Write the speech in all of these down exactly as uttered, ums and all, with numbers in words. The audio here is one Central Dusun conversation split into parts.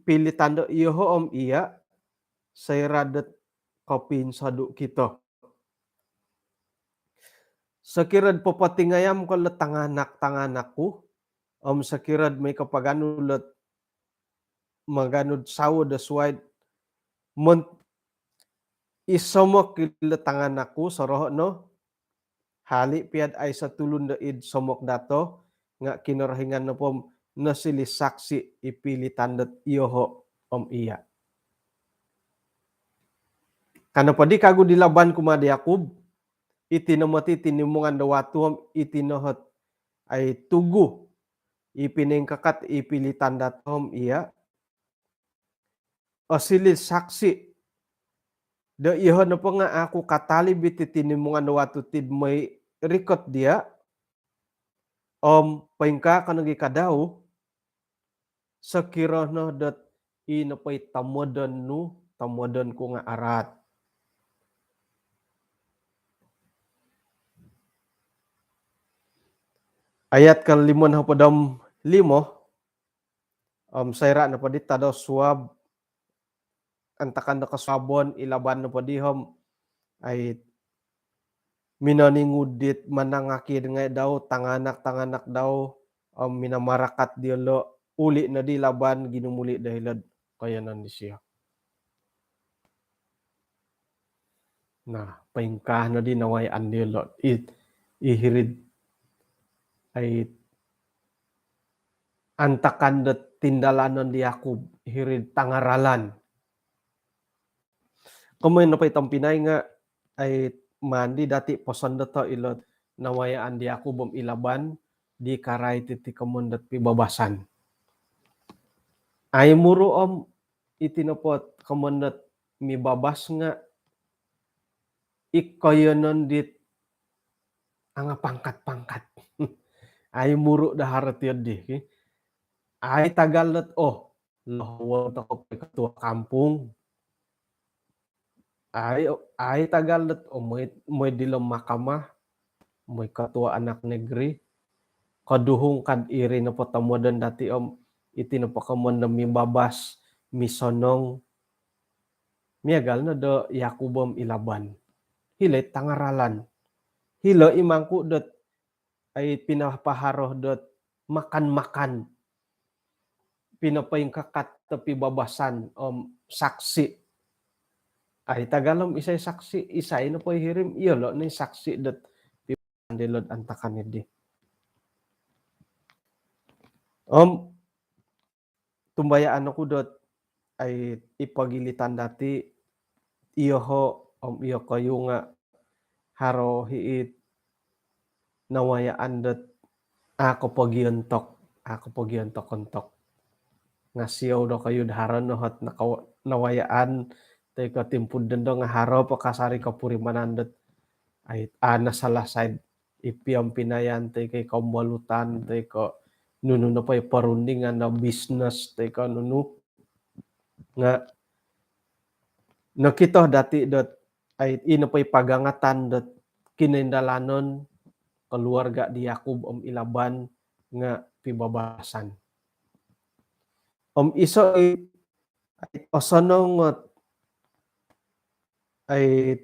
pilitan do iyoho om iya, soira dot kopinsodu kito. Sokirod popotingayam ko lo tanganak-tanganak ku, om sokirod moi ko paganu lo maganud sawo do suai, mon isomok ilo tanganak ku, soroho no, hali piad aiso tulun do id somok dato, nga Kinorohingan nopo nosili saksi i pilitan dot iyoho om iya. Kano podi kagu di Laban kumaa di Yakub, iti no moti tinimungan do watu om iti no hot ai tugu i piningkakat i pilitan dato om iya, osili saksi do iyoho nopo nga aku katalib iti tinimungan do watu tid moi rikot dia, om poingkaa ko nogi kadau, sokiro no dot i nopo i tomodon nu, tomodon ku nga araat. Ayat kolimo nohopod om limo, om soira nopo di tadau suab, antakan do kosuabon i Laban nopo di om ai minoningu dit manangaki ngai dau, tanganak-tanganak dau, om minamarakat diolo, uli no di Laban ginumuli do hilo'd koiyonon disio. Nah, poingkaa no di nawayaan diolo, i, i hiri'd ai antakan do tindalanon di Yakub, hiri'd tanga ralan. Komoyon nopo i tompinai nga ai maan di dati posondoto ilo nawayaan di Yakub om i Laban di karai titi komoyon dot pibabasan. Ai muru om iti nopo komoyon dot mibabas nga i koiyonon dit anga pangkat-pangkat. Ai muru do haro ti di, ki. Ai tagal dot, oh, lohowon tokou po i ketua kampung. Ai, ai tagal dot, oh, moi, moi dilo mahkamah, moi ketua anak negeri. Koduhung kad iri nopo tomodon dati om iti nopo komoyon do mibabas, misonong. Miagal no do Yakub om i Laban. Hilo i tanga ralan. Hilo i mangku dot ai pinapaharo dot makan-makan. Pinopoingkakat do pibabasan om saksi. Ai tagal om isai saksi, isai nopo i hirim, iyolo no i saksi dot pi- dilo'd antakan di. Om tumbayaan oku dot ai i pogilitan dati, iyoho om iyokoyu nga haro hiit nawayaan dot a kopogiontok, a kopogiontok-ontok. Nga siou dokoyu do haro no hot naka-, nawayaan toi ko timpu dondo nga haro po kasari kopurimanan dot ai a nasalasai i piompinayan toi ko i kombolutan toi ko nunu nopo i porundingan do bisnes toi ko nunu. Nga nokito dati dot ai i nopo i pagangatan dot kinoindalanon keluarga di Yakub om i Laban nga pibabasan. Om iso i ai osonong ot ai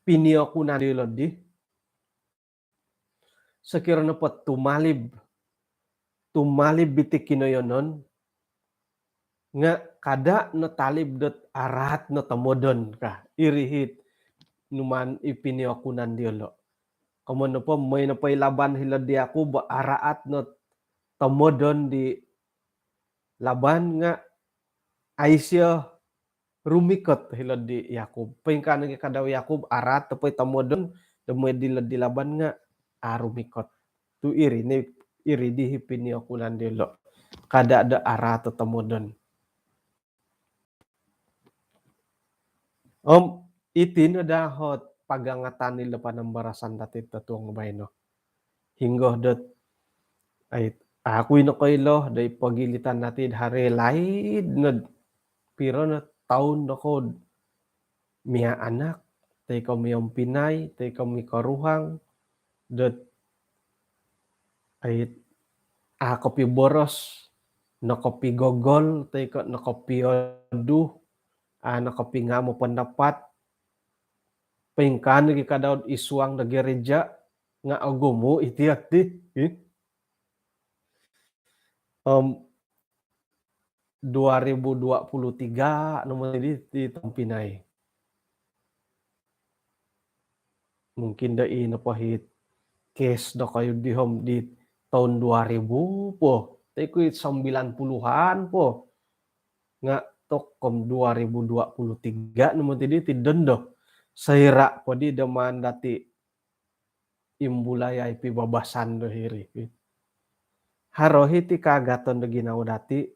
piniokunan diolo di. Sokiro nopo tumalib, tumalib iti kinoiyonon, nga kada no talib dot araat no tomodon ka. Iri hiit numaan i piniokunan diolo. Komoyon nopo, moi nopo i Laban hilo'd di Yakub, araat no tomodon di Laban nga ai isio rumikot hilo'd di Yakub. Poingkaa nogi kadau Yakub, araat nopo i tomodon do moi dilo'd di Laban nga a rumikot. Tu iri ni, iri di i piniokunan diolo. Kada do araat o tomodon. Om iti no daa hot pagangatan ilo panambarasan dati totuong baino. Hinggo dot ai, a oku i nokoilo do i pogilitan dati do haro laid nod piro no toun dokoyu'd mianak, toi ko miompinai, toi ko mikoruhang, dot ai a kopiboros, nokopigogol toi ko' nokopiodu, a' nokopingamo pendapat, poingkaa nogi kadau id suang do gereja nga' ogumu' iti ati. Ih. Om, dua ribu dua puluh tiga no moti di, di tompinai. Mungkin do ino po hit kes dokoyu di om di toun dua ribu po. Toi ko' sembilan puluhan po. Nga' tokou om dua ribu dua puluh tiga no moti di ti dondo. Soira' po di do maan dati imbulayai pibabasan do hiri. Haro hiti kaagaton do ginawo dati.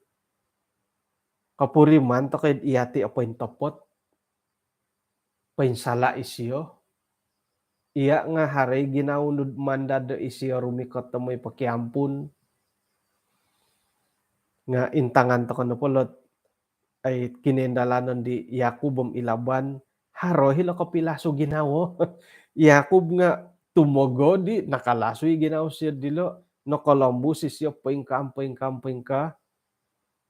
Kopuriman tokou id iyati o pointopot, poinsala' isio. Iya' nga' haro i ginawo nu mandad do isio rumikot do moi pokiampun. Nga' intangan tokou nopo lot ai kinoindalanon di Yakub om i Laban, haro hilo kopilasu ginawo. Yakub nga' tumogod i nakalasu i ginawo sio dilo, nokolombus isio poingkaa, poingkaa, poingkaa.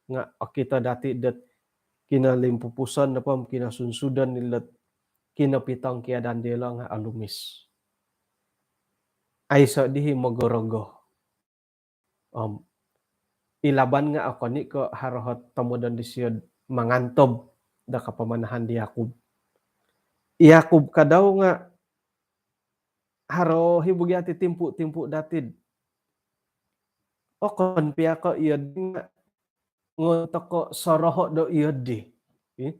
Nga' okito dati dot kinolimpupuson nopo om kinosunsudon ilot kinopitongkiadan dilo nga' olumis. Aiso' dihi mogorogo. Om i Laban nga' okon i' ko' haro hot tomodon disio'd mangantob do kapamanahan di Yakub. I Yakub kadau nga' haro hi bogi ati timpu-timpu dati'd okon pia ko' iyo di nga' ngon toko' soroho' do iyo di. Ih.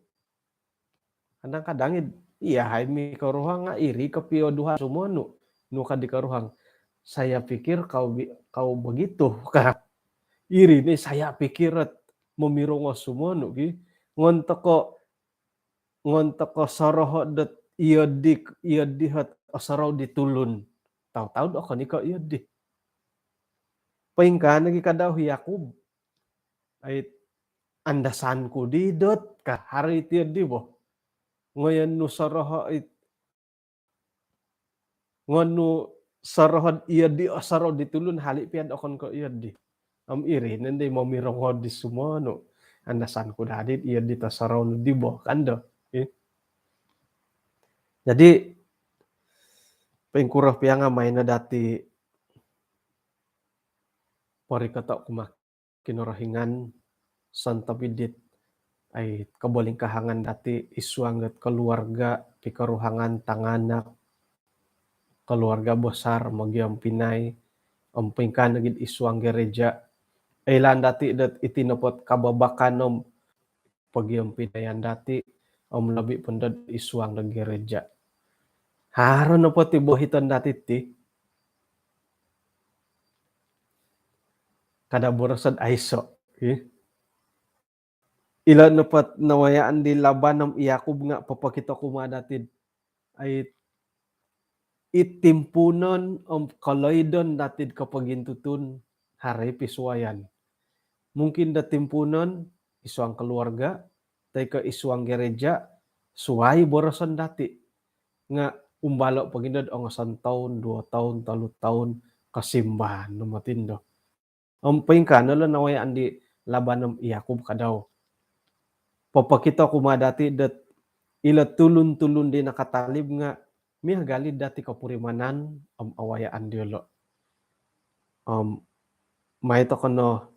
Kadang-kadang id, iyahai mikoruhang nga' iri kopioduhan sumonu. Nu ka di koruhang, "Saya pikir kau bi-, kau begitu," ka. Iri ni, "Saya pikir," ot momirongou sumonu ki. Ngon toko', ngon toko' soroho' dot iyo di, iyo di hot osorou di tulun. Tau-tau do okon i' ko' iyo di. Poingkaa nogi kadau hi Yakub, "Ai, andasan ku di dot," ka, "haro iti iyo di bo. Ngoyon nu soroho' it, ngoyon nu soroho'd iyo di osorou di tulun, hali' pia'd okon ko' iyo di." Om iri nondo i momirongou di sumonu. "Andasan ku dadi iyo di tosorou nu di bo," kan do. Ih. Jadi, poingkuro pia nga' maino dati porikoto' kumaa Kinorohingan, sontob idit ai kobolingkahangan dati id suang dot keluarga, pikoruhangan, tanganak, keluarga besar, mogiompinai, om poingkaa nogi'd id suang gereja. Oilaan dati dot iti nopo't kababakan om pogiompinaian dati, om lobi po ndo'd id suang do gereja. Haro nopo ti bohiton dati ti, kada boroso'd aiso', ih. Ilo nopo't nawayaan di Laban om i Yakub nga' popokito kumaa dati'd ai, i timpuunon om koloidon dati'd kopogintutun haro i pisuayan. Mungkin do timpuunon id suang keluarga, toi ko' id suang gereja, suai boroson dati. Nga' umbalo' po gi ndo'd ongo sontoun, duo toun, tolu toun, kosimban no moti ndo. Om poingkaa no lo nawayaan di Laban om i Yakub kadau. Popokito kumaa dati dot ilo tulun-tulun di nakatalib nga' miagal i' dati kopurimanan om awayaan diyolo'. Om mai toko' no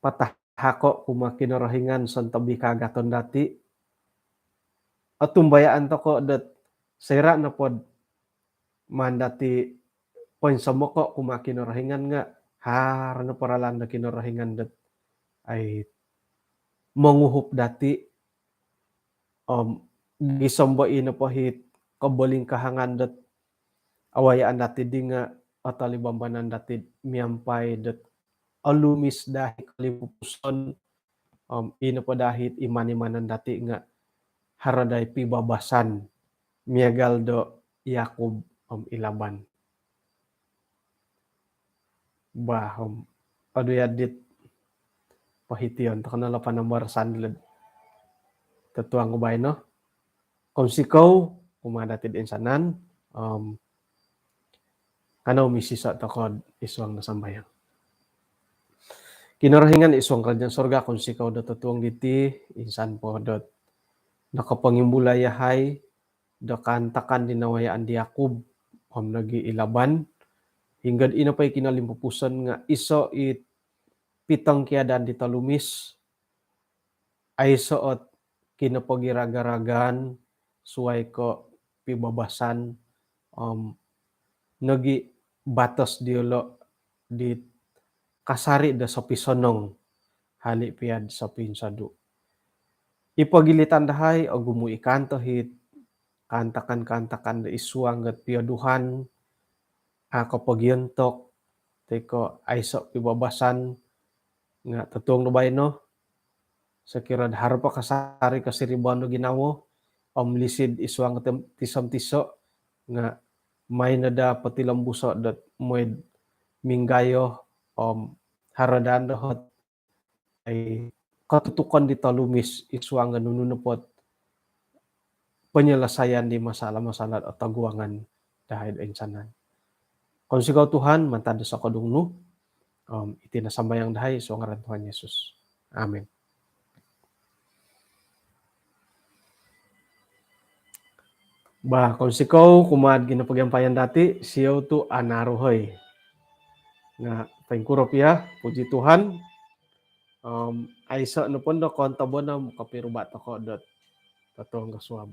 patahako' kumaa Kinorohingan sontob i kaagaton dati. Otumbayaan toko' dot soira' nopo'd maan dati poinsomoko' kumaa Kinorohingan nga' haro nopo ralan do Kinorohingan dot ai monguhup dati, om gisom bo i nopo hit kobolingkahangan dot awayaan dati di nga' otolibambanan dati'd miampai dot olumis daa hi kolimpupuson, om i nopo daa hit iman-imanan dati nga' haro daa i pibabasan miagal do Yakub om i Laban. Bah, om adu ya dit pohition toko' no lo panambarasan dilo'd totuong ku baino. Kounsikou kumaa dati'd insanan, om kanou misiso' toko'd id suang do sambayang. Kinorohingan id suang kerajaan sorga, kounsikou do totuong diti, insan po dot nokopongimbulai yahai do kaantakan di nawayaan di Yakub om nogi i Laban, hinggo ino po i kinolimpupuson nga iso i pitongkiadan di tolumis, aiso ot kinopogiraga-ragaan suai ko pibabasan om nogi batos diolo di kasari do sopisonong hali piad sopinsodu. I pogilitan dahai ogumu i kanto hit kaantakan-kaantakan do id suang dot pioduhan, a kopogiontok, toi ko aiso pibabasan, nga totuong do baino, sokiro do haro po kasari kosiribaan do ginawo om lisid id suang tem-, tiso-tiso, nga maai no daa potilombuso dot mooi do minggayo om haro daa do hot ai kotutukon di tolumis id suang do nunu nopo ot penyelesaian di masalah-masalah ot toguangan dahai do insanan. Kounsikou Tuhan mantad do sokodung nu, om iti no sambayang dahai id suang ngaran Tuhan Yesus. Amin. Bah, kounsikou kumaa do ginapagiampayan dati, siou tu anaru hoi. Nga poingkuro pia, puji Tuhan, om aiso nopo do kontobon om kopiruba tokou dot totuong kosuab.